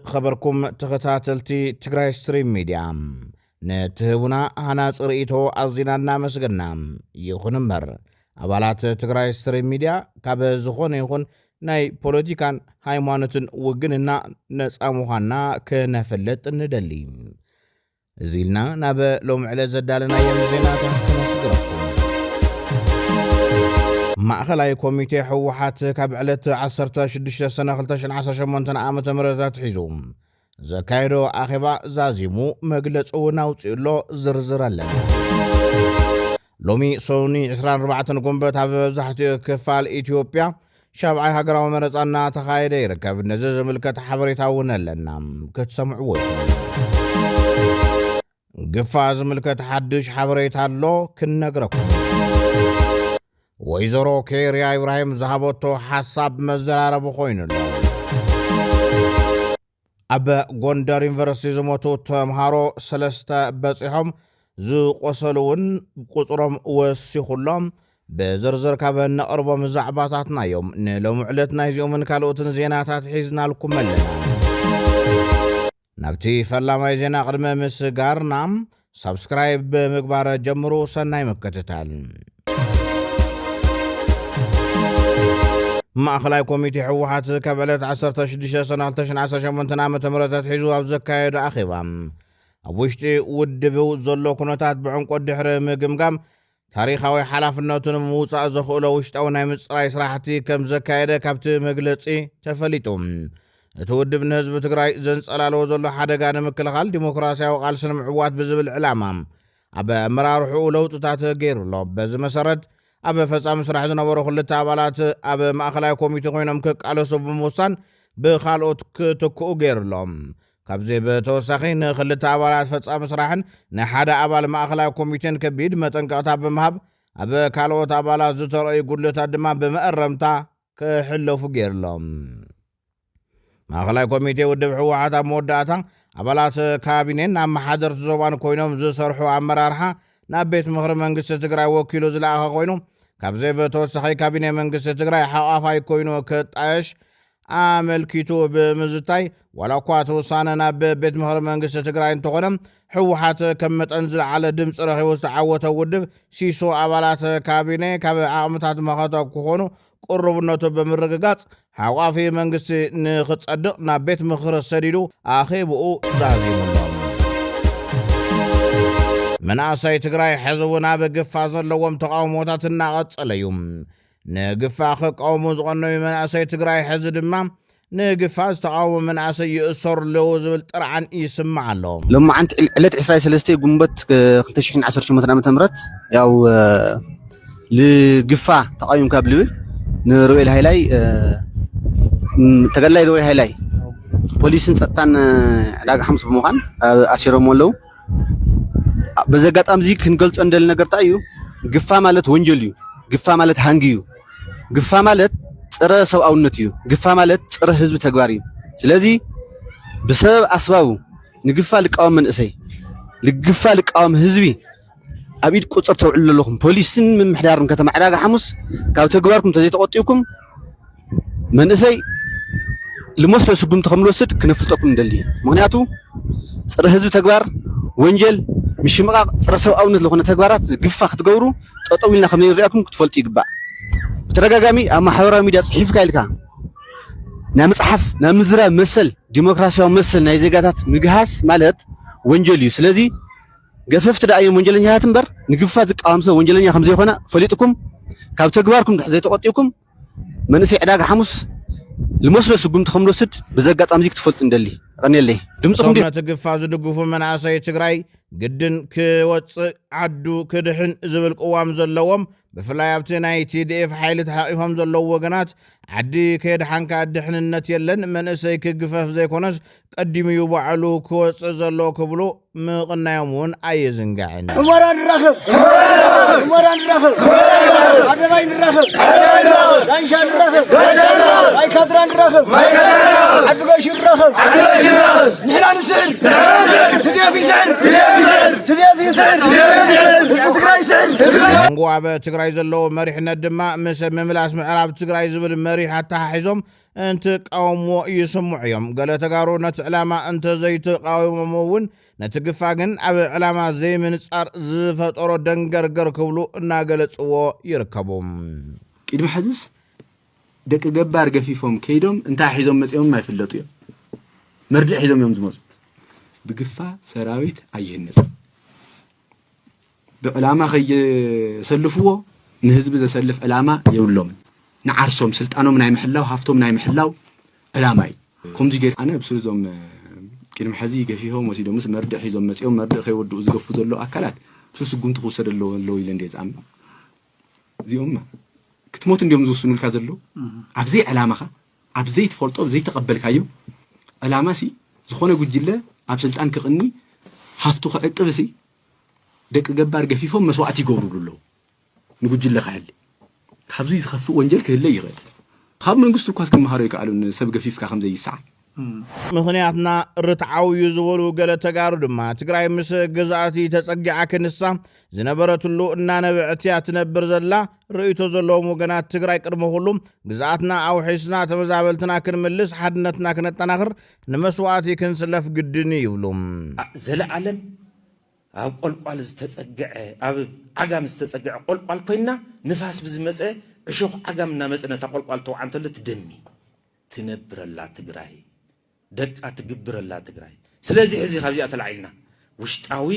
ዝኸበርኩም ተኸታተልቲ ትግራይ ስትሪም ሚድያ፣ ንትህቡና ሃናፂ ርእይቶ ኣዚና እናመስገና። ይኹን እምበር፣ ኣባላት ትግራይ ስትሪም ሚድያ ካብ ዝኾነ ይኹን ናይ ፖለቲካን ሃይማኖትን ውግንና ነፃ ምዃንና ክነፍልጥ ንደሊ። እዚ ኢልና ናብ ሎሚ ዕለት ዘዳለናዮም ዜናታት ክነስግረኩም። ማእኸላይ ኮሚቴ ህወሓት ካብ ዕለት ዓሰርተ ሽዱሽተ ሰነ ክልተ ሽሕን ዓሰርተ ሸሞንተን ዓመተ ምህረት ኣትሒዙ ዘካየዶ ኣኼባ ዛዚሙ መግለፂ እውን ኣውፂኡ ኣሎ። ዝርዝር ኣለና። ሎሚ ሰኑይ ዕስራን ኣርባዕተን ጉንበት ኣብ መብዛሕትኡ ክፋል ኢትዮጵያ ሻብዓይ ሃገራዊ መረፃ እናተኻየደ ይርከብ። ነዚ ዝምልከት ሓበሬታ እውን ኣለና፣ ክትሰምዕዎ ኢኹም። ግፋ ዝምልከት ሓድሽ ሓበሬታ ኣሎ፣ ክንነግረኩም። ወይዘሮ ኬርያ ኢብራሂም ዝሃበቶ ሓሳብ መዘራረቢ ኮይኑ ኣሎ። ኣብ ጎንደር ዩኒቨርሲቲ ዝሞቱ ተምሃሮ ሰለስተ በፂሖም፣ ዝቆሰሉ እውን ቁፅሮም ወሲኹሎም። ብዝርዝር ካብ እነቕርቦም ዛዕባታትና እዮም። ንሎሚ ዕለት ናይዚኦምን ካልኦትን ዜናታት ሒዝናልኩም ኣለና። ናብቲ ፈላማይ ዜና ቅድሚ ምስጋርና፣ ሳብስክራይብ ብምግባር ጀምሩ። ሰናይ ምክትታል። ማእኸላይ ኮሚቴ ህወሓት ካብ ዕለት ዓሰርተ ሽዱሽተ ሰነ ክልተ ሽሕን ዓሰርተ ሸሞንተን ዓመተ ምህረት ኣትሒዙ ኣብ ዘካየዶ ኣኼባ፣ ኣብ ውሽጢ ውድብ ዘሎ ኩነታት ብዕምቆት ድሕሪ ምግምጋም፣ ታሪኻዊ ሓላፍነቱ ንምውፃእ ዘኽእሎ ውሽጣዊ ናይ ምፅራይ ስራሕቲ ከም ዘካየደ ካብቲ መግለፂ ተፈሊጡ። እቲ ውድብ ንህዝቢ ትግራይ ዘንፀላልዎ ዘሎ ሓደጋ ንምክልኻል ዲሞክራሲያዊ ቃልሲ ንምዕዋት ብዝብል ዕላማ ኣብ ኣመራርሕኡ ለውጥታት ገይሩ ኣሎ። በዚ መሰረት ኣብ ፈፃሚ ስራሕ ዝነበሩ ክልተ ኣባላት ኣብ ማእኸላይ ኮሚቴ ኮይኖም ክቃለሱ ብምውሳን ብኻልኦት ክትክኡ ገይሩ ኣሎ። ካብዚ ብተወሳኺ ንክልተ ኣባላት ፈፃሚ ስራሕን ንሓደ ኣባል ማእኸላይ ኮሚቴን ከቢድ መጠንቀቕታ ብምሃብ ኣብ ካልኦት ኣባላት ዝተረእዩ ጉድለታት ድማ ብመእረምታ ክሕለፉ ገይሩ ኣሎ። ማእኸላይ ኮሚቴ ውድብ ህወሓት ኣብ መወዳእታ ኣባላት ካቢኔን ኣመሓደርቲ ዞባን ኮይኖም ዝሰርሑ ኣመራርሓ ናብ ቤት ምኽሪ መንግስቲ ትግራይ ወኪሉ ዝለኣኸ ኮይኑ፣ ካብዚ ብተወሳኺ ካቢኔ መንግስቲ ትግራይ ሓቋፋይ ኮይኑ ክጣየሽ ኣመልኪቱ ብምዝታይ፣ ዋላ እኳ እቲ ውሳነ ናብ ቤት ምኽሪ መንግስቲ ትግራይ እንተኾነ፣ ህወሓት ከም መጠን ዝለዓለ ድምፂ ረኺቡ ዝተዓወተ ውድብ፣ ሲሶ ኣባላት ካቢኔ ካብ ዓቕምታት መኸተ ክኾኑ ቅሩብነቱ ብምርግጋፅ፣ ሓቋፊ መንግስቲ ንኽጸድቕ ናብ ቤት ምኽሪ ሰዲዱ ኣኼብኡ ዛዚሙ ኣሎ። መናእሰይ ትግራይ ሕዚ እውን ኣብ ግፋ ዘለዎም ተቓውሞታት እናቐጸለ እዩ። ንግፋ ክቃወሙ ዝቐነዩ መናእሰይ ትግራይ ሕዚ ድማ ንግፋ ዝተቓወሙ መናእሰይ ይእሰሩ ኣለዉ ዝብል ጥርዓን ይስማዕ ኣሎ። ሎማዓንቲ ዕል-፣ ዕለት ዕስራን ሰለስተን ጉንበት፣ እ፣ ክልተ ሽሕን ዓሰርተ ሸሞንተን ዓመተ ምህረት፣ ያው፣ እ፣ ልግፋ ተቓዊምካ ብልብል ንሮቤል ሃይላይ፣ እ፣ ም፣ ተጋዳላይ ሮቤል ሃይላይ ፖሊስን ጸጥታን፣ እ፣ ዕዳጋ ሓሙስ ብምዃን፣ እ፣ ኣሲሮም ኣለዉ። በዚ ኣጋጣሚ እዚ ክንገልጾ እንደሊ ነገር እንታይ እዩ? ግፋ ማለት ወንጀል እዩ። ግፋ ማለት ሃንጊ እዩ። ግፋ ማለት ጸረ ሰብኣውነት እዩ። ግፋ ማለት ጸረ ህዝቢ ተግባር እዩ። ስለዚ ብሰበብ ኣስባቡ ንግፋ ልቃወም መንእሰይ፣ ንግፋ ልቃወም ህዝቢ ኣብ ኢድ ቁጽር ተውዕሉ ዘለኹም ፖሊስን ምምሕዳርን ከተማ ዕዳጋ ሓሙስ፣ ካብ ተግባርኩም እንተዘይተቖጢብኩም መንእሰይ ልመስሎ ስጉምቲ ከም ንወስድ ክነፍልጠኩም ንደሊ። ምኽንያቱ ጸረ ህዝቢ ተግባር፣ ወንጀል፣ ምሽምቓቕ፣ ጸረ ሰብኣውነት ዝኾነ ተግባራት ግፋ ክትገብሩ ጠጠው ኢልና ከም ዘይንሪኣኩም ክትፈልጡ ይግባእ። ብተደጋጋሚ ኣብ ማሕበራዊ ሚድያ ጽሒፍካ ኢልካ ናይ ምጽሓፍ፣ ናይ ምዝራብ መሰል፣ ዲሞክራሲያዊ መሰል ናይ ዜጋታት ምግሃስ ማለት ወንጀል እዩ። ስለዚ ገፈፍቲ ደኣ እዮም ወንጀለኛታት እምበር፣ ንግፋ ዝቃወም ሰብ ወንጀለኛ ከም ዘይኮነ ፈሊጥኩም፣ ካብ ተግባርኩም ድሕር ዘይተቖጢብኩም፣ መንእሰይ ዕዳጋ ሓሙስ ልመስሎ ስጉምቲ ከም ንወስድ በዚ ኣጋጣሚ እዚ ክትፈልጡ ንደሊ። የቐንየለይ። ድምፅኹም እቶም ዲ- ነቲ ግፋ ዝድግፉ መናእሰይ ትግራይ ግድን ክወፅእ ዓዱ ክድሕን ዝብል ቅዋም ዘለዎም፣ ብፍላይ ኣብቲ ናይ ቲ ዲ ኤፍ ሓይሊ ተሓቒፎም ዘለዉ ወገናት፣ ዓዲ ከየድሓንካ ድሕንነት የለን፣ መንእሰይ ክግፈፍ ዘይኮነስ ቀዲሙ እዩ ባዕሉ ክወፅእ ዘሎ ክብሉ ምቕናዮም እውን ኣይዝንጋዕን። ሑመራ ንራኸብ፣ ሑመራ ንራኸብ፣ ኣደባይ ንራኸብ፣ ዳንሻ ንራኸብ፣ ማይካድራ ንራኸብ፣ ዓዲ ገሹ ንራኸብ። ንሕና ንስዕር፣ ትዴፍ ይስዕር፣ ትዴፍ ይስዕር፣ ህዝቢ ትግራይ ይስዕር። መንጎ ኣብ ትግራይ ዘለዎ መሪሕነት ድማ ምስ ምምላስ ምዕራብ ትግራይ ዝብል መሪሕ ኣተሓሒዞም እንትቃወምዎ ይስምዑ እዮም። ገለ ተጋሩ ነቲ ዕላማ እንተዘይተቃዊሞም እውን ነቲ ግፋ ግን ኣብ ዕላማ ዘይምንጻር ዝፈጠሮ ደንገርገር ክብሉ እናገለጽዎ ይርከቡ። ቅድሚ ሕዝስ ደቂ ገባር ገፊፎም ከይዶም እንታይ ሒዞም መጺኦም ኣይፍለጡ እዮም። መርድእ ሒዞም እዮም ዝመጹ። ብግፋ ሰራዊት ኣይህነጽ። ብዕላማ ከየሰልፍዎ ንህዝቢ ዘሰልፍ ዕላማ የብሎምን። ንዓርሶም ስልጣኖም ናይ ምሕላው ሃፍቶም ናይ ምሕላው ዕላማ እዩ። ከምዚ ገይር ኣነ ብስርዞም ቅድሚ ሕዚ ገፊፎም ወሲዶምስ መርድእ ሒዞም መፂኦም መርድእ ከይወድኡ ዝገፉ ዘለዉ ኣካላት ብሱ ስጉምቲ ክውሰደለዎ ኣለዎ ኢለ እንደ ዝኣምን። እዚኦምማ ክትሞት እንዲዮም ዝውስኑልካ ዘለዉ። ኣብዘይ ዕላማኻ ኣብዘይ ትፈልጦ ዘይተቐበልካዮ ዕላማ ሲ ዝኾነ ጉጅለ ኣብ ስልጣን ክቕኒ ሃፍቱ ክዕቅብ ሲ ደቂ ገባር ገፊፎም መስዋእቲ ይገብሩሉ ኣለዉ። ንጉጅለ ክሕሊ ካብዙይ ዝኸፍእ ወንጀል ክህለ ይኽእል። ካብ መንግስቱ እኳስ ክመሃሮ ይከኣሉ ሰብ ገፊፍካ ከምዘይሰዓል። ምኽንያትና ርትዓዊ እዩ ዝበሉ ገለ ተጋሩ ድማ ትግራይ ምስ ግዝኣቲ ተፀጊዓ ክንሳ ዝነበረትሉ እናነበዐት እያ ትነብር ዘላ። ርእይቶ ዘለዎም ወገናት ትግራይ ቅድሚ ኩሉ ግዝኣትና ኣውሒስና ተመዛበልትና ክንምልስ ሓድነትና ክነጠናኽር ንመስዋእቲ ክንስለፍ ግድን እዩ ይብሉ። ዘለኣለም ኣብ ቆልቋል ዝተጸግዐ ኣብ ዓጋም ዝተጸግዐ ቆልቋል ኮይና ንፋስ ብዝመጸ ዕሾኽ ዓጋም እናመጸ ነታ ቆልቋል ተውዓ እንተሎ ትደሚ ትነብረላ ትግራይ ደቃ ትግብረላ ትግራይ። ስለዚ ሕዚ ካብዚኣ ተላዒልና ውሽጣዊ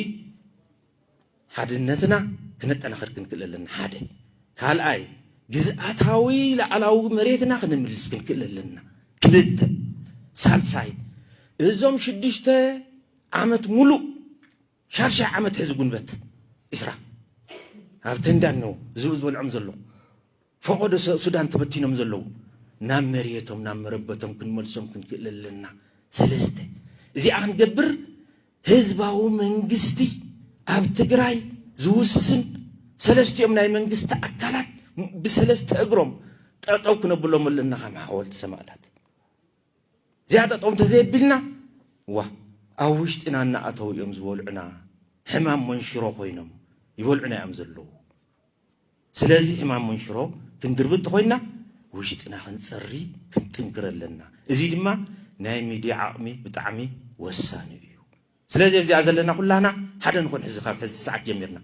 ሓድነትና ክነጠናኽር ክንክእል ኣለና ሓደ። ካልኣይ ግዝኣታዊ ላዕላዊ መሬትና ክንምልስ ክንክእል ኣለና ክልተ። ሳልሳይ እዞም ሽዱሽተ ዓመት ሙሉእ ሻድሻይ ዓመት ሕዚ ጉንበት ዒስራ ኣብ ተንዳን ነው ዝብኡ ዝበልዖም ዘሎ ፈቐዶ ሱዳን ተበቲኖም ዘለዉ ናብ መሬቶም ናብ መረበቶም ክንመልሶም ክንክእል ኣለና። ሰለስተ እዚኣ ክንገብር ህዝባዊ መንግስቲ ኣብ ትግራይ ዝውስን ሰለስቲኦም ናይ መንግስቲ ኣካላት ብሰለስተ እግሮም ጠጠው ክነብሎም ኣለና ከም ሓወልቲ ሰማእታት። እዚኣ ጠጠው እንተዘየቢልና ዋ ኣብ ውሽጥና እናኣተው እዮም ዝበልዑና ሕማም መንሽሮ ኮይኖም ይበልዑና እዮም ዘለዉ። ስለዚ ሕማም መንሽሮ ክንድርቢ እንተኮይና ውሽጥና ክንፀሪ ክንጥንክር ኣለና። እዚ ድማ ናይ ሚድያ ዓቕሚ ብጣዕሚ ወሳኒ እዩ። ስለዚ ኣብዚኣ ዘለና ኩላና ሓደ ንኾን ሕዚ ካብ ሕዚ ሰዓት ጀሚርና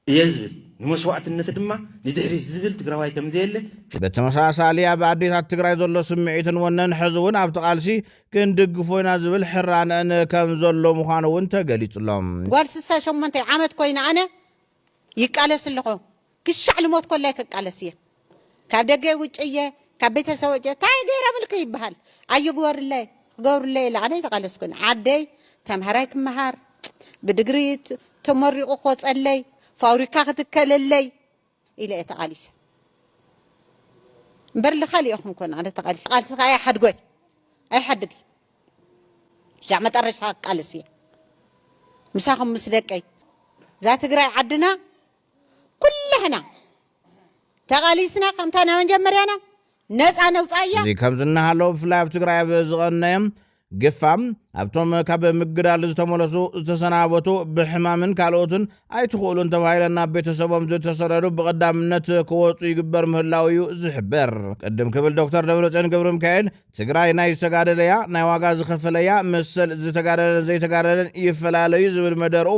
እየ ዝብል ንመስዋእትነት ድማ ንድሕሪት ዝብል ትግራዋይ ከምዘየለ ብተመሳሳሊ ኣብ ኣዴታት ትግራይ ዘሎ ስምዒትን ወነን ሕዚ እውን ኣብቲ ቃልሲ ክንድግፎ ኢና ዝብል ሕራነን ከም ዘሎ ምዃኑ እውን ተገሊጹሎም። ጓል ስሳ ሸሞንተ ዓመት ኮይነ ኣነ ይቃለስ ኣለኹ። ክሻዕ ልሞት ኮላይ ክቃለስ እየ። ካብ ደገ ውጭ እየ፣ ካብ ቤተሰብ ወጭ እንታይ ገይሮምልኪ ይበሃል። ኣይግበሩለይ፣ ክገብሩለይ ኢለ ኣነ ኣይተቃለስኩን። ዓደይ ተምሃራይ ክመሃር፣ ብድግሪ ተመሪቑ ክወፀለይ፣ ፋብሪካ ክትከለለይ ኢለ እየ ተቃሊሰ። እምበር ልኻል ይኹን ኮን ኣነ ተቃሊሰ። ቃልሲ ከዓ ኣይሓድጎይ፣ ኣይሓድግ። ሻዕ መጠረሻ ክቃለስ እየ። ምሳኹም ምስ ደቀይ። እዛ ትግራይ ዓድና ኩላህና ተቓሊስና ከምታ ናይ መጀመርያና ነፃ ነውፃያ። እዚ ከምዚ እናሃለወ ብፍላይ ኣብ ትግራይ ኣብ ዝቐነየ ግፋ ኣብቶም ካብ ምግዳል ዝተመለሱ ዝተሰናበቱ ብሕማምን ካልኦትን ኣይትኽእሉን ተባሂለን ናብ ቤተሰቦም ዝተሰደዱ ብቐዳምነት ክወፁ ይግበር ምህላው እዩ ዝሕበር። ቅድም ክብል ዶክተር ደብረፅዮን ገብረ ሚካኤል ትግራይ ናይ ዝተጋደለያ ናይ ዋጋ ዝኸፈለያ መሰል ዝተጋደለን ዘይተጋደለን ይፈላለዩ ዝብል መደርኡ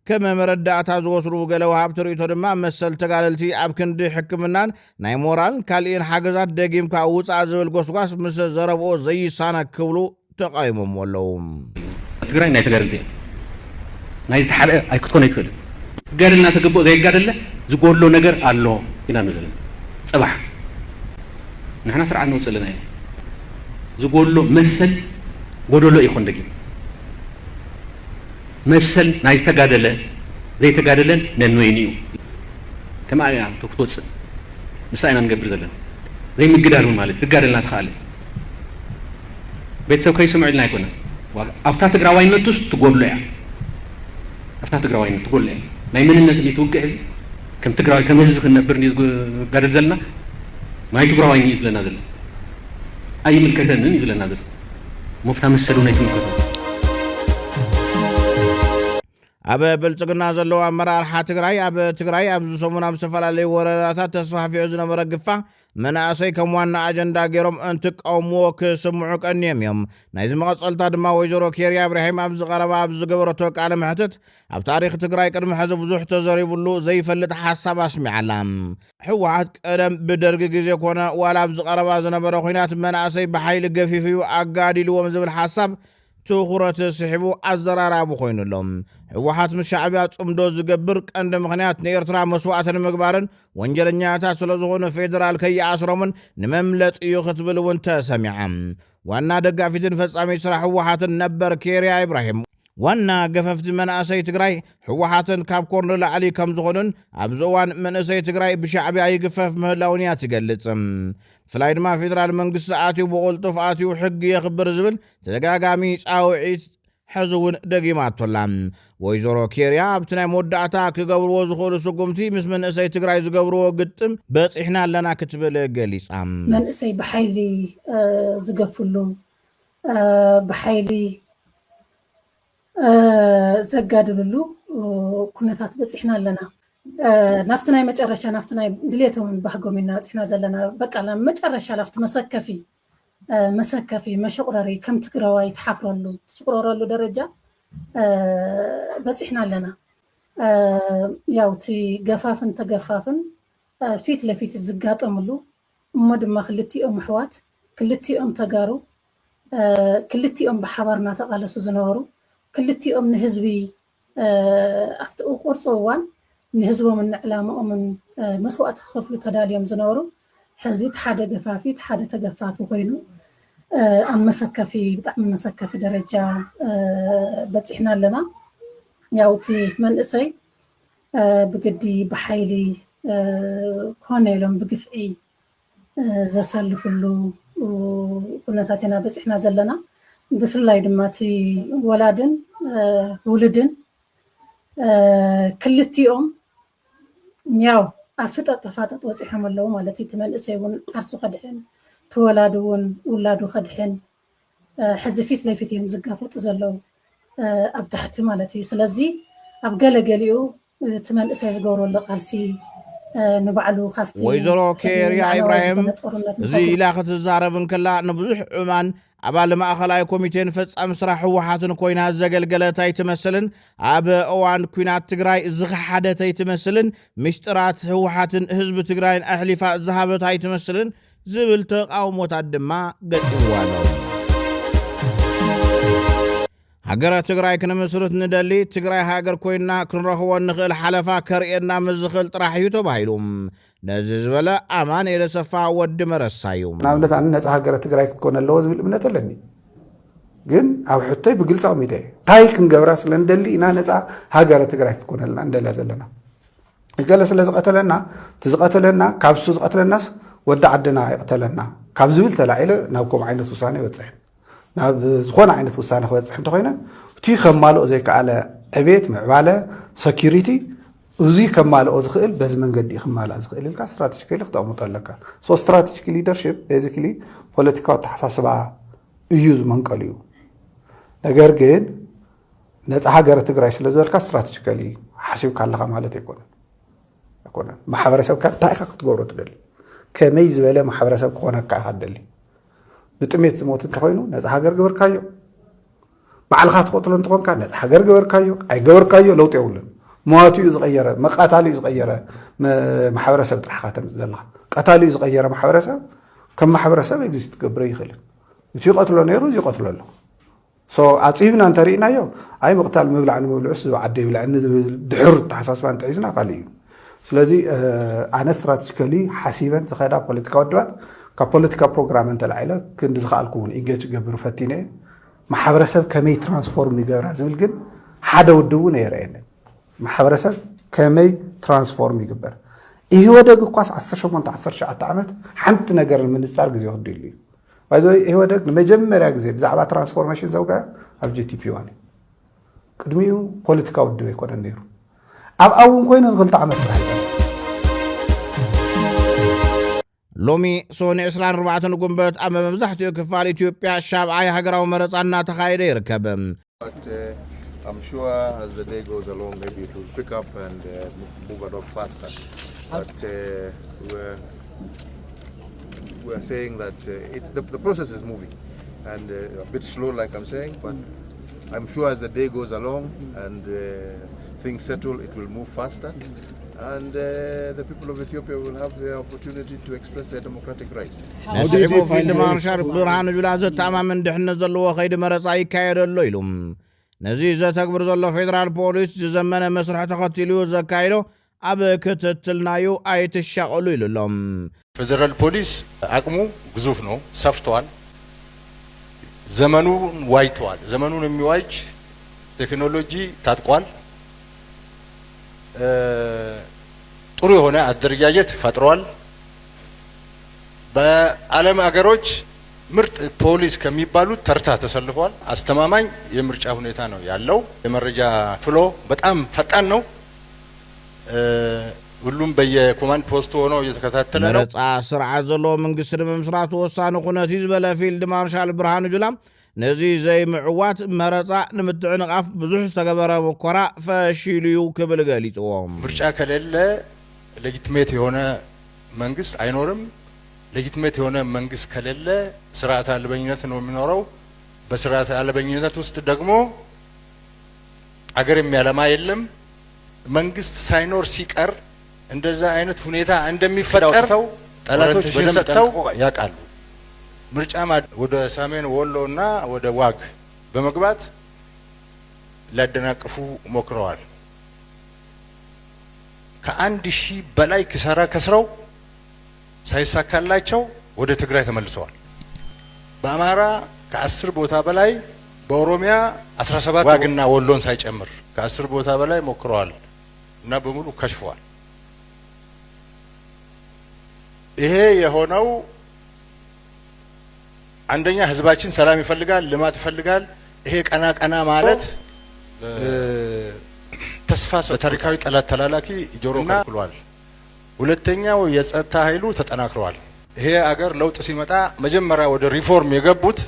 ከም መረዳእታ ዝወስዱ ገለ ወሃብቲ ርእይቶ ድማ መሰል ተጋደልቲ ኣብ ክንዲ ሕክምናን ናይ ሞራልን ካልእን ሓገዛት ደጊምካ ውፃእ ዝብል ጎስጓስ ምስ ዘረብኦ ዘይሳነ ክብሉ ተቃዊሞምዎ ኣለዉ። ትግራይ ናይ ተጋደልቲ እያ። ናይ ዝተሓብአ ኣይክትኮን ኣይትኽእልን። ክጋደል እናተገበኦ ዘይጋደለ ዝጎሎ ነገር ኣሎ ኢና ንብል ዘለና። ፅባሕ ንሕና ስርዓት ነውፅእ ኣለና ኢና። ዝጎሎ መሰል ጎደሎ ይኾን ደጊም መሰል ናይ ዝተጋደለ ዘይተጋደለን ነንወይኑ እዩ። ከምኣ እያ ክትወፅእ ንሳ ኢና ንገብር ዘለና። ዘይምግዳል እውን ማለት ክጋደል እናተኻእለ ቤተሰብ ከይስምዑ ኢልና ኣይኮነን። ኣብታ ትግራዋይነቱስ ትጎድሎ እያ። ኣብታ ትግራዋይነት ትጎድሎ እያ። ናይ መንነት እንዲ ትውግዕ እዚ ከም ትግራዋይ ከም ህዝቢ ክንነብር እንዲ ዝጋደል ዘለና ናይ ትግራዋይ እዩ ዝለና ዘሎ ኣይምልከተንን እዩ ዝለና ዘሎ። ሞፍታ መሰሉ ናይ ትምልከቶ ኣብ ብልጽግና ዘለዉ ኣመራርሓ ትግራይ ኣብ ትግራይ ኣብዚ ሰሙን ኣብ ዝተፈላለዩ ወረዳታት ተስፋሕፊሑ ዝነበረ ግፋ መናእሰይ ከም ዋና ኣጀንዳ ገይሮም እንትቃወምዎ ክስምዑ ቀንዮም እዮም። ናይዚ መቐጸልታ ድማ ወይዘሮ ኬርያ እብራሂም ኣብዚ ቀረባ ኣብ ዝገበረቶ ቃለ መሕትት ኣብ ታሪኽ ትግራይ ቅድሚ ሕዚ ብዙሕ ተዘሪቡሉ ዘይፈልጥ ሓሳብ ኣስሚዓላ። ህወሓት ቀደም ብደርጊ ግዜ ኮነ ዋላ ኣብዚ ቀረባ ዝነበረ ኲናት መናእሰይ ብሓይሊ ገፊፉ ኣጋዲልዎም ዝብል ሓሳብ ትኹረት ስሒቡ ኣዘራራቢ ኮይኑ ኣሎ። ህወሓት ምስ ሻዕብያ ጽምዶ ዝገብር ቀንዲ ምኽንያት ንኤርትራ መስዋእቲ ንምግባርን ወንጀለኛታት ስለ ዝኾኑ ፌደራል ከይኣስሮምን ንመምለጢ እዩ ክትብል እውን ተሰሚዓ። ዋና ደጋፊትን ፈጻሚት ስራሕ ህወሓትን ነበር ኬርያ ኢብራሂም ዋና ገፈፍቲ መናእሰይ ትግራይ ህወሓትን ካብ ኮር ንላዕሊ ከም ዝኾኑን ኣብዚ እዋን መንእሰይ ትግራይ ብሻዕብያ ይግፈፍ ምህላውን እያ ትገልጽ። ብፍላይ ድማ ፌደራል መንግስቲ ኣትዩ ብቕልጡፍ ኣትዩ ሕጊ የኽብር ዝብል ተደጋጋሚ ጻውዒት ሕዚ እውን ደጊማቶላ። ወይዘሮ ኬርያ ኣብቲ ናይ መወዳእታ ክገብርዎ ዝኽእሉ ስጉምቲ ምስ መንእሰይ ትግራይ ዝገብርዎ ግጥም በፂሕና ኣለና ክትብል ገሊፃ። መንእሰይ ብሓይሊ ዝገፍሉ ብሓይሊ ዘጋድልሉ ኩነታት በፂሕና ኣለና። ናብቲ ናይ መጨረሻ ናብቲ ናይ ድሌቶምን ባህጎም ኢና በፂሕና ዘለና። በቃ ናብ መጨረሻ ናብቲ መሰከፊ መሰከፊ መሸቑረሪ ከም ትግራዋይ ትሓፍረሉ ትሽቁረረሉ ደረጃ በፂሕና ኣለና። ያው እቲ ገፋፍን ተገፋፍን ፊት ለፊት ዝጋጠምሉ እሞ ድማ ክልቲኦም ኣሕዋት ክልቲኦም ተጋሩ ክልቲኦም ብሓባር እናተቓለሱ ዝነበሩ ክልቲኦም ንህዝቢ ኣብቲ ቁርፂ እዋን ንህዝቦምን ንዕላምኦምን መስዋእቲ ክኸፍሉ ተዳልዮም ዝነበሩ ሕዚ እቲ ሓደ ገፋፊ እቲ ሓደ ተገፋፊ ኮይኑ ኣብ መሰከፊ ብጣዕሚ መሰከፊ ደረጃ በፂሕና ኣለና። ያው እቲ መንእሰይ ብግዲ ብሓይሊ ኮነ ኢሎም ብግፍዒ ዘሰልፍሉ ኩነታት ኢና በፂሕና ዘለና። ብፍላይ ድማ እቲ ወላድን ውልድን ክልቲኦም ያው ኣብ ፍጠጥ ተፋጠጥ ወፂሖም ኣለዉ ማለት እዩ። እቲ መንእሰይ እውን ዓርሱ ከድሕን እቲ ወላድ እውን ውላዱ ከድሕን ሕዚ ፊት ለፊት እዮም ዝጋፈጡ ዘለዉ ኣብ ታሕቲ ማለት እዩ። ስለዚ ኣብ ገለ ገሊኡ እቲ መንእሰይ ዝገብሮ ዘሎ ቃልሲ ንባዕሉ ካብቲ ወይዘሮ ኬርያ ኢብራሂም እዚ ኢላ ክትዛረብ እንከላ ንብዙሕ እማን ኣባል ማእኸላይ ኮሚቴን ፈጻሚ ስራሕ ህወሓትን ኮይና ዘገልገለት ኣይትመስልን። ኣብ እዋን ኲናት ትግራይ ዝኸሓደት ኣይትመስልን። ምስጢራት ህወሓትን ህዝቢ ትግራይን ኣሕሊፋ ዝሃበት ኣይትመስልን ዝብል ተቃውሞታት ድማ ገጢምዋ ኣሎ። ሃገረ ትግራይ ክንምስርት ንደሊ፣ ትግራይ ሃገር ኮይና ክንረኽቦ እንኽእል ሓለፋ ከርእየና ምስ ዝኽእል ጥራሕ እዩ ተባሂሉ። ነዚ ዝበለ ኣማኑኤል ኣሰፋ ወዲ መረሳ እዩ። ንኣብነት ኣነ ነፃ ሃገረ ትግራይ ክትኮን ኣለዎ ዝብል እምነት ኣለኒ። ግን ኣብ ሕቶይ ብግልፂ ኣቕሚጠ እየ። እንታይ ክንገብራ ስለ ንደሊ ኢና ነፃ ሃገረ ትግራይ ክትኮነልና እንደልያ ዘለና? ገለ ስለ ዝቐተለና፣ እቲ ዝቐተለና ካብ እሱ ዝቐትለናስ ወዲ ዓድና ይቕተለና ካብ ዝብል ተላዒለ ናብ ከምኡ ዓይነት ውሳነ ይበፅሕ። ናብ ዝኾነ ዓይነት ውሳነ ክበፅሕ እንተኾይነ እቲ ከማልኦ ዘይከኣለ ዕቤት፣ ምዕባለ፣ ሰኪሪቲ እዚ ከማልኦ ዝኽእል በዚ መንገዲ እዩ ክማላእ ዝኽእል ኢልካ ስትራቴጂካሊ ክተቕምጦ ኣለካ። ሶ ስትራቴጂክ ሊደርሽፕ ቤዚክሊ ፖለቲካዊ ኣተሓሳስባ እዩ ዝመንቀሉ እዩ። ነገር ግን ነፃ ሃገረ ትግራይ ስለ ዝበልካ ስትራቴጂካሊ ሓሲብካ ኣለኻ ማለት ኣይኮነን። ኣይኮነን። ማሕበረሰብካ እንታይ ኢኻ ክትገብሮ ትደሊ? ከመይ ዝበለ ማሕበረሰብ ክኾነካ ኢኻ ትደሊ? ብጥሜት ዝሞት እንተኾይኑ ነፃ ሃገር ገበርካዮ። ባዕልኻ ትቐትሎ እንተኾንካ ነፃ ሃገር ገበርካዮ ኣይገበርካዮ ለውጢ የብሉን። መዋቲኡ ዝቐየረ መቃታሊኡ ዝቐየረ መ- ማሕበረሰብ ጥራሕ ኢኻ ተምፅእ ዘለኻ። ቀታሊኡ ዝቐየረ ማሕበረሰብ ከም ማሕበረሰብ ኤግዚስት ክገብር ኣይኽእልን። እቲ ይቐትሎ ነይሩ እዚ ይቐትሎ ኣሎ። ሶ ኣፅቢብና እንተሪእናዮ ኣይ ምቕታል ምብላዕ ንምብልዑስ ዝብዓደ ይብልዐኒ ዝብል ድሑር ኣተሓሳስባ እንተሒዝና ካልእ እዩ። ስለዚ ኣነ ስትራቴጂካሊ ሓሲበን ዝኸዳ ፖለቲካ ውድባት ካብ ፖለቲካ ፕሮግራም እንተላዒለ ክንዲ ዝኸኣልኩ እውን ኢንጌጅ ክገብር ፈቲነ እየ። ማሕበረሰብ ከመይ ትራንስፎርም ይገብራ ዝብል ግን ሓደ ውድብ እውን ኣየረአየንን። ማሕበረሰብ ከመይ ትራንስፎርም ይግበር? ኢህወደግ እኳስ ዓሰርተ ሸሞንተ ዓሰርተ ትሽዓተ ዓመት ሓንቲ ነገር ንምንፃር ግዜ ክድሉ እዩ። ባይዘወይ ኢህወደግ ንመጀመርያ ግዜ ብዛዕባ ትራንስፎርሜሽን ዘውገ ኣብ ጂቲፒ ዋን እዩ። ቅድሚኡ ፖለቲካ ውድብ ኣይኮነን ነይሩ። ኣብ ኣውን ኮይኑ ንክልተ ዓመት ጥራሕ ይፀንሐ። ሎሚ ሶኒ ዕስራን ኣርባዕተን ጉንበት ኣብ መብዛሕትኡ ክፋል ኢትዮጵያ ሻብዓይ ሃገራዊ መረፃ እናተኻየደ ይርከብ። But uh, I'm sure as the day goes along, maybe it will pick up and uh, mo- move a lot faster. But uh, we're, we're saying that uh, it, the, the process is moving and uh, a bit slow, like I'm saying, but I'm sure as the day goes along and uh, things settle, it will move faster. And uh, the people of Ethiopia will have the opportunity to express their democratic right. ንስዒቡ ፊልድ ማርሻል ብርሃኑ ጁላ ዘተኣማምን ድሕነት ዘለዎ ከይዲ መረፃ ይካየድ ኣሎ ኢሉ። ነዚ ዘተግብር ዘሎ ፌደራል ፖሊስ ዝዘመነ መስርሕ ተኸቲሉ ዘካይዶ ኣብ ክትትልናዩ ኣይትሻቐሉ ኢሉ ኣሎ። ፌዴራል ፖሊስ አቅሙ ግዙፍ ነው፣ ሰፍቷል። ዘመኑን ዋጅተዋል። ዘመኑን የሚዋጅ ቴክኖሎጂ ታጥቋል። ጥሩ የሆነ አደረጃጀት ፈጥሯል። በዓለም አገሮች ምርጥ ፖሊስ ከሚባሉት ተርታ ተሰልፏል። አስተማማኝ የምርጫ ሁኔታ ነው ያለው። የመረጃ ፍሎ በጣም ፈጣን ነው። ሁሉም በየ ኮማንድ ፖስቱ ሆኖ እየተከታተለ ነው። መረፃ ስርዓት ዘለዎ መንግስቲ ንምምስራት ወሳኒ ኩነት እዩ ዝበለ ፊልድ ማርሻል ብርሃኑ ጁላ፣ ነዚ ዘይምዕዋት መረፃ ንምትዕንቓፍ ብዙሕ ዝተገበረ ሙከራ ፈሺሉ እዩ ክብል ገሊፅዎ። ምርጫ ከሌለ ሌጂትሜት የሆነ መንግስት አይኖርም። ሌጂትሜት የሆነ መንግስት ከሌለ ስርዓት አልበኝነት ነው የሚኖረው። በስርዓት አልበኝነት ውስጥ ደግሞ አገር የሚያለማ የለም። መንግስት ሳይኖር ሲቀር እንደዛ አይነት ሁኔታ እንደሚፈጠር ሰው ጠላቶች በደንብ ሰጥተው ያውቃሉ። ምርጫ ወደ ሰሜን ወሎ እና ወደ ዋግ በመግባት ሊያደናቅፉ ሞክረዋል። ከአንድ ሺህ በላይ ኪሳራ ከስረው ሳይሳካላቸው ወደ ትግራይ ተመልሰዋል። በአማራ ከአስር ቦታ በላይ፣ በኦሮሚያ አስራ ሰባት ዋግና ወሎን ሳይጨምር ከአስር ቦታ በላይ ሞክረዋል እና በሙሉ ከሽፈዋል። ይሄ የሆነው አንደኛ ህዝባችን ሰላም ይፈልጋል፣ ልማት ይፈልጋል። ይሄ ቀና ቀና ማለት ተስፋ ሰጥቷል። ታሪካዊ ጠላት ተላላኪ ጆሮ ከልክሏል። ሁለተኛው የጸጥታ ኃይሉ ተጠናክሯል። ይሄ አገር ለውጥ ሲመጣ መጀመሪያ ወደ ሪፎርም የገቡት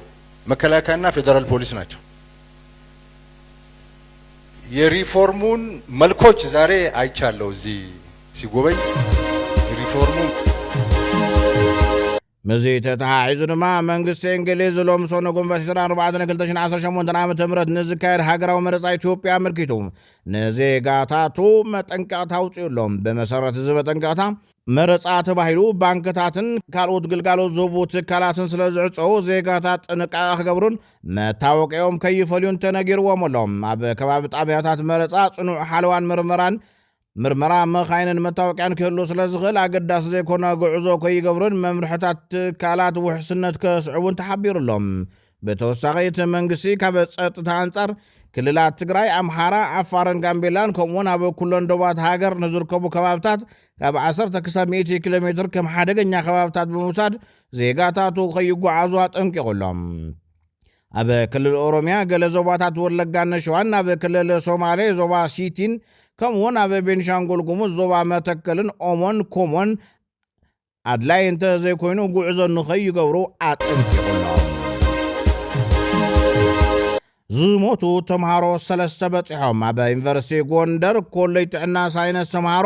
መከላከያና ፌዴራል ፖሊስ ናቸው። የሪፎርሙን መልኮች ዛሬ አይቻለሁ እዚህ ሲጎበኝ። የሪፎርሙን ምስዚ ተተሓሒዙ ድማ መንግስቲ እንግሊዝ ሎም ሰኑይ ጉንበት ዕስራን ኣርባዕተን ክልተ ሽሕን ዓሰርተ ሸሞንተን ዓመተ ምህረት ንዝካየድ ሃገራዊ መረፃ ኢትዮጵያ ኣመልኪቱ ንዜጋታቱ መጠንቀቕታ ኣውፂኡ ኣሎ። ብመሰረት እዚ መጠንቀቕታ መረፃ ተባሂሉ ባንክታትን ካልኦት ግልጋሎት ዝህቡ ትካላትን ስለ ዝዕፀዉ ዜጋታት ጥንቃቐ ክገብሩን መታወቂኦም ከይፈልዩን ተነጊርዎም ኣሎ። ኣብ ከባቢ ጣብያታት መረፃ ፅኑዕ ሓለዋን ምርመራን ምርመራ መኻይንን መታወቂያን ክህሉ ስለ ዝኽእል ኣገዳሲ ዘይኮነ ጉዕዞ ከይገብሩን መምርሕታት ትካላት ውሕስነት ከስዕቡን ተሓቢሩ ኣሎ። ብተወሳኺ እቲ መንግስቲ ካብ ፀጥታ ኣንፃር ክልላት ትግራይ፣ ኣምሓራ፣ ዓፋርን ጋምቤላን ከምኡውን ኣብ ኩለን ዶባት ሃገር ንዝርከቡ ከባብታት ካብ ዓሰርተ ክሳብ ሚእቲ ኪሎ ሜትር ከም ሓደገኛ ከባብታት ብምውሳድ ዜጋታቱ ከይጓዓዙ ኣጠንቂቑ ኣሎ። ኣብ ክልል ኦሮሚያ ገለ ዞባታት ወለጋን ሸዋን፣ ኣብ ክልል ሶማሌ ዞባ ሲቲን ከምኡውን ኣብ ቤንሻንጉል ጉሙዝ ዞባ መተከልን ኦሞን ኮሞን ኣድላይ እንተ ዘይኮይኑ ጉዕዞ ንኸይገብሩ ኣጠንቂቑ ኣሎ። ዝሞቱ ተምሃሮ ሰለስተ በፂሖም። ኣብ ዩኒቨርሲቲ ጎንደር ኮሌጅ ጥዕና ሳይንስ ተምሃሮ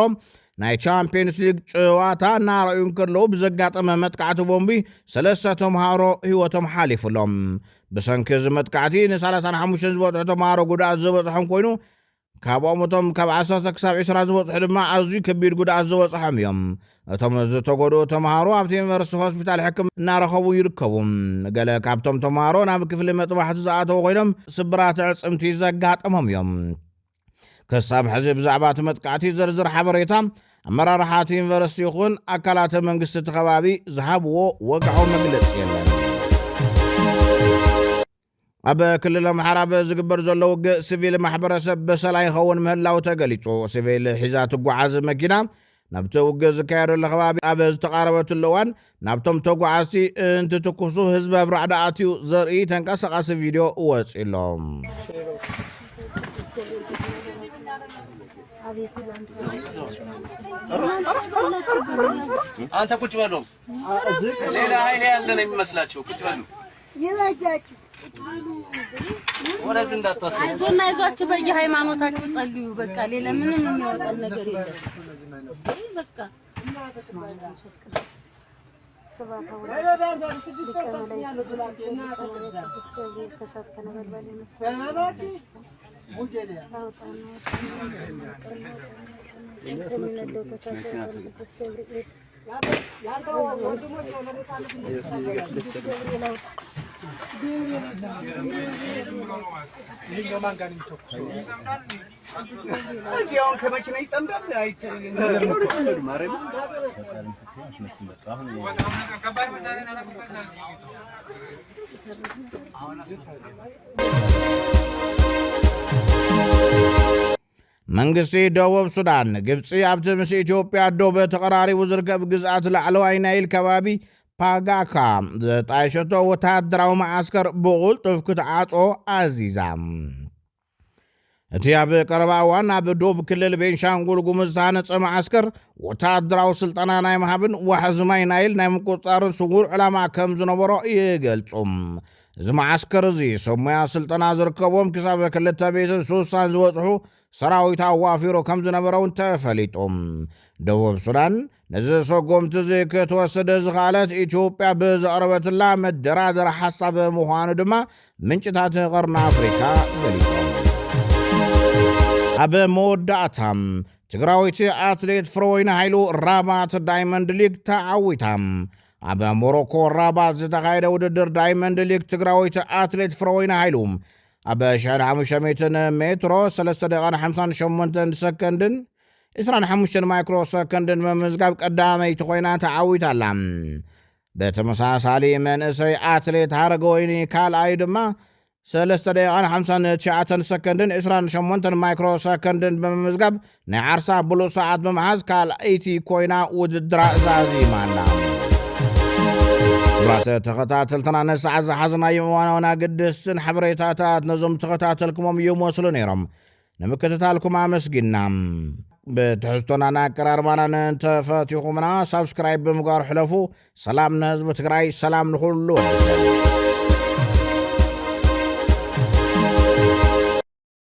ናይ ቻምፒየንስ ሊግ ጨዋታ እናረኣዩ እንከለዉ ብዘጋጠመ መጥቃዕቲ ቦምቢ ሰለስተ ተምሃሮ ህይወቶም ሓሊፉሎም። ብሰንኪ እዚ መጥቃዕቲ ን ሰላሳን ሓሙሽተን ዝበፅሑ ተምሃሮ ጉድኣት ዝበፅሖም ኮይኑ ካብኦም እቶም ካብ ዓሰርተ ክሳብ ዕስራ ዝበፅሑ ድማ ኣዝዩ ከቢድ ጉድኣት ዝበፅሖም እዮም። እቶም ዝተጎድኡ ተምሃሮ ኣብቲ ዩኒቨርሲቲ ሆስፒታል ሕክምና እናረኸቡ ይርከቡ። ገለ ካብቶም ተምሃሮ ናብ ክፍሊ መጥባሕቲ ዝኣተዉ ኮይኖም ስብራት ኣዕፅምቲ ዘጋጠሞም እዮም። ክሳብ ሕዚ ብዛዕባ እቲ መጥቃዕቲ ዝርዝር ሓበሬታ ኣመራርሓ እቲ ዩኒቨርሲቲ ይኹን ኣካላት መንግስቲ እቲ ከባቢ ዝሃብዎ ወግዓዊ መግለፂ የለን። ኣብ ክልል ኣምሓራ ኣብ ዝግበር ዘሎ ውግእ ሲቪል ማሕበረሰብ በሰላ ይኸውን ምህላው ተገሊጹ። ሲቪል ሒዛ ትጓዓዝ መኪና ናብቲ ውግእ ዝካየደሉ ከባቢ ኣብ ዝተቓረበትሉ እዋን ናብቶም ተጓዓዝቲ እንትትኩሱ ህዝቢ ኣብ ራዕዲ ኣትዩ ዘርኢ ተንቀሳቓሲ ቪድዮ ወፂ ኣሎ። አንተ ቁጭ በሉ። ሌላ ኃይል ያለ ነው የሚመስላቸው። ቁጭ በሉ። ይበጃችሁ። ወደዚህ እንዳትወስዱ። አይዞና አይዟችሁ በየሃይማኖታችሁ ጸልዩ። በቃ ሌላ ምንም የሚያወጣን ነገር የለም። በቃ ስብሐተ ወወልድ ሊቀ መላእክት ቅዱስ ገብርኤል ቅዱስ ገብርኤል አውጣን። ከሚነደው ከእሳት አውጣን ቅዱስ ገብርኤል። እዚህ አሁን ከመኪና ይጠምዳል አይተልም። መንግስቲ ደቡብ ሱዳን፣ ግብፂ ኣብቲ ምስ ኢትዮጵያ ዶብ ተቐራሪቡ ዝርከብ ግዝኣት ላዕለዋይ ናይል ከባቢ ፓጋካ ዘጣየሸቶ ወታደራዊ መዓስከር ብቕልጡፍ ክትዓጾ ኣዚዛ። እቲ ኣብ ቀረባ እዋን ኣብ ዶብ ክልል ቤንሻንጉል ጉሙዝ ዝተሃነፀ መዓስከር ወታደራዊ ስልጠና ናይ ምሃብን ዋሕዚ ማይ ናይል ናይ ምቁፅፃርን ስውር ዕላማ ከም ዝነበሮ ይገልፁ። እዚ መዓስከር እዚ ሰብ ሞያ ስልጠና ዝርከቦም ክሳብ ክልተ ሚእትን ስሳን ዝበፅሑ ሰራዊት ኣዋፊሩ ከም ዝነበረ እውን ተፈሊጡ። ደቡብ ሱዳን ነዚ ሰጎምቲ እዚ ክትወስድ ዝኸኣለት ኢትዮጵያ ብዘቕረበትላ መደራደሪ ሓሳብ ምዃኑ ድማ ምንጭታት ቀርኒ ኣፍሪካ ገሊጾም። ኣብ መወዳእታ ትግራዊት ኣትሌት ፍረወይኒ ሃይሉ ራባት ዳይመንድ ሊግ ተዓዊታ። ኣብ ሞሮኮ ራባት ዝተኻየደ ውድድር ዳይመንድ ሊግ ትግራዊት ኣትሌት ፍረወይኒ ሃይሉ ኣብ ሽሕን ሓሙሽተ ሚእትን ሜትሮ ሰለስተ ደቂቃን ሓምሳን ሸሞንተን ሰከንድን ዕስራን ሓሙሽተን ማይክሮ ሰከንድን ብምምዝጋብ ቀዳመይቲ ኮይና ተዓዊታ ኣላ። ብተመሳሳሊ መንእሰይ ኣትሌት ሃረገወይኒ ካልኣይ ድማ ሰለስተ ደቂቃን ሓምሳን ትሽዓተን ሰከንድን ዕስራን ሸሞንተን ማይክሮ ሰከንድን ብምምዝጋብ ናይ ዓርሳ ብሉፅ ሰዓት ብምሓዝ ካልኣይቲ ኮይና ውድድራ ዛዚማ ኣላ። ክቡራት ተኸታተልትና ነሰዓት ዝሓዝናዮም እዋናውን ኣገደስትን ሓበሬታታት ነዞም ተኸታተልኩሞም ይመስሉ ነይሮም። ንምክትታልኩም ኣመስጊና። ብትሕዝቶናን ኣቀራርባናን እንተፈቲኹምና ሳብስክራይብ ብምግባር ሕለፉ። ሰላም ንህዝቢ ትግራይ፣ ሰላም ንኹሉ ወዲ ሰብ።